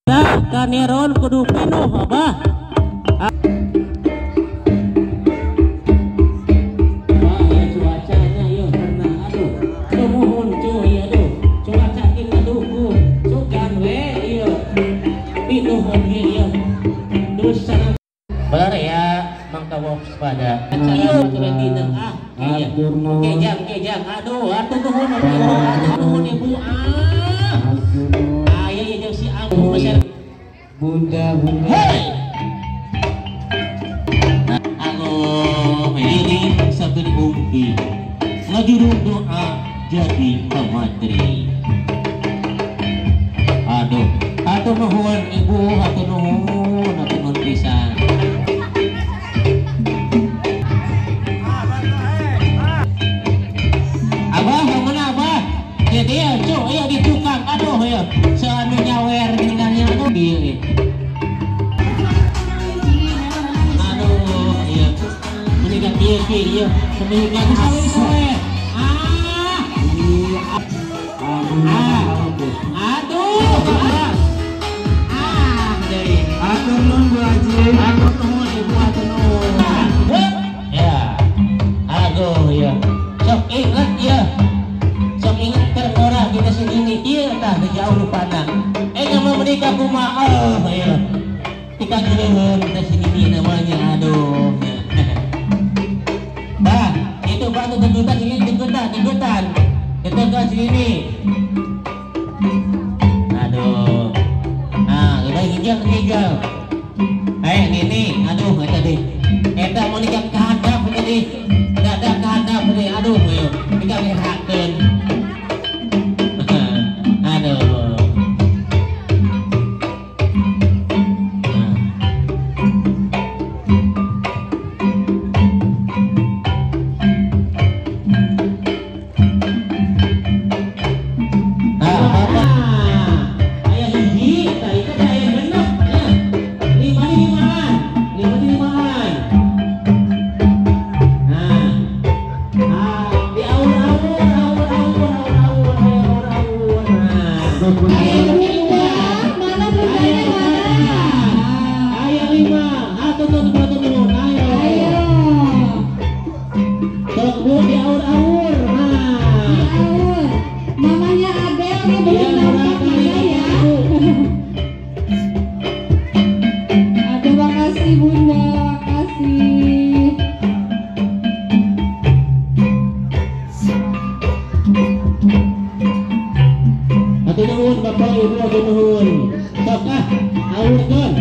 Dah kaneron kudu pinuh abah. Wah, ya cuacanya yuk karena aduh sumuhun cuy aduh cuaca ki ngadukung sugan we ieu pinuh ge ieu dosa bener ya mangkawok pada acara dina ah iya kejang kejang aduh atuh nuhun atuh nuhun ibu ah aya jeung si Ambu Bunda bunda hey aduh ini sabtu diumpi ngajurung doa jadi pematri aduh atuh nuhun ibu atuh nuhun pisan. Abah yang mana abah? Jadi ya cuk, ayo di tukang, aduh ya, seanu nyawer tinggalnya aduh di. Aduh, iya, mendingan iya ki, iya, mendingan gue. Ah, ah, aduh, ah, jadi. Atur nuhun Bu Haji, atur nuhun ibu, atur nuhun. Ya, aduh ya, sok ingat ya. Sok ingat terora kita sendiri iya tah jauh lupana nggak mau menikah kumaha oh iya kita geureun kita sendiri namanya aduh bah itu batu degutan ini degutan degutan degutan sini aduh nah udah hijau ketiga nini aduh eta deh eta mau nikah kehadap tadi dada kehadap tadi aduh ayo nikah ngehakeun aduh. Nah, apa? Ayah hiji, tah itu aya genep ya. Lima di limaan, lima di limaan. Nah, ah, di aur-aur, aur-aur, aur-aur, aur-aur. Nah. Ayo bunda, mana bundanya mana? Ayo lima, atau turun, ayo. Ayo. Sok bu di aur-aur, nah. Di aur. Mamanya Adel nih belum nampak mana ya? Aduh makasih bunda, makasih. Atur nuhun bapak ibu atur nuhun. Sok ah, aurkeun.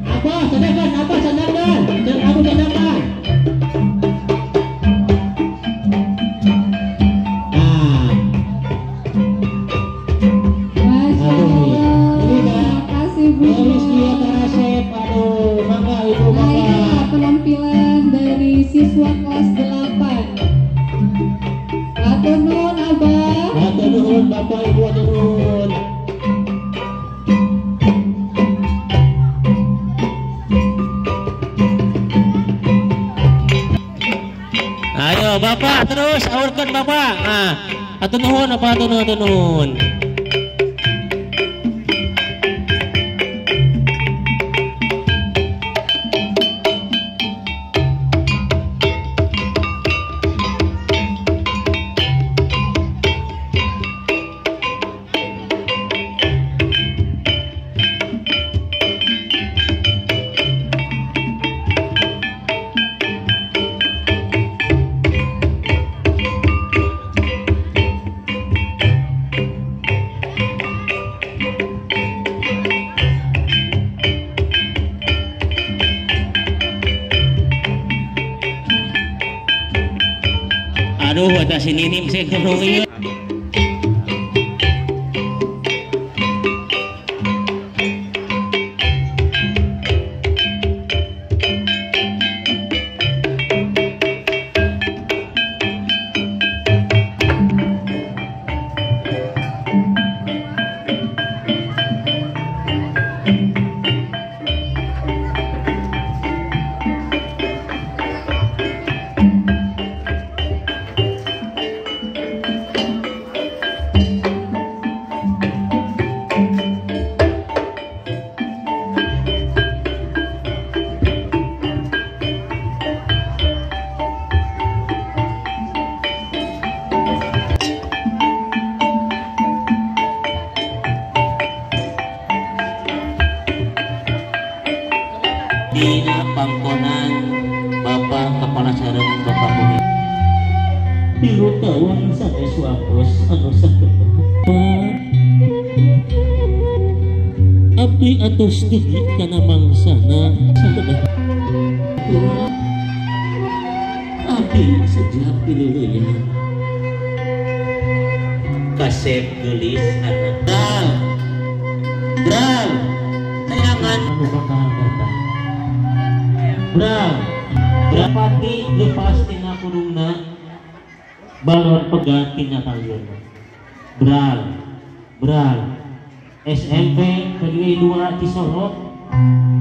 Apa sandakan, apa sandakan? Jangan aku sandakan. Nah, Masya aduh ya. Ini Allah, kan makasih Elis bunda. dia karasep, aduh, mangga ibu Nah bapak. inilah penampilan dari siswa kelas 8. Atur nuhun abah. Atur nuhun bapak ibu atur nuhun. Ayo bapak terus aurkeun bapak. Nah, atur nuhun apa atur nuhun atur nuhun. Aduh, atas ini nih mesti gunung ieu. Dina pangkonan Bapak Kepala Sareng Bapak Bumi. 3 tahun sanes waktos anu sakedah. Abdi atos dugi kana mangsana sakedah. Abdi sejak piluluyan. Kasep gelis anak. Dal. Dal. Tayangan anu bakal datang. Bral. Berapati lepas tina kurungna balon pegat tina kalieuna. Bral. Bral. SMP PGRI 2 Cisolok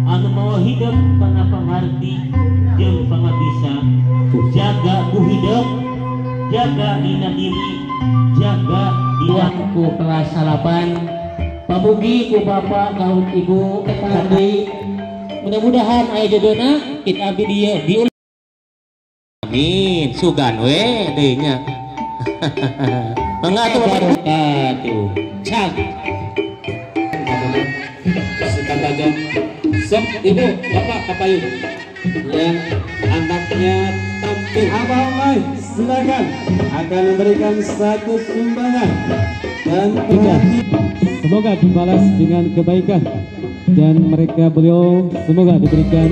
anu mawa hidup kana pangarti jeung pangabisa. Jaga ku hidup, jaga dina diri, jaga dina ku kelas 8. Pamugi ku bapak kaum ibu abdi mudah-mudahan aya jodona kita abdi dieu di amin sugan we deui nya. Mangga atuh atuh cak aja. Sok ibu bapak kapayun yang anaknya tampil. Abang Mai silakan akan memberikan satu sumbangan dan semoga dibalas dengan kebaikan dan mereka beliau semoga diberikan.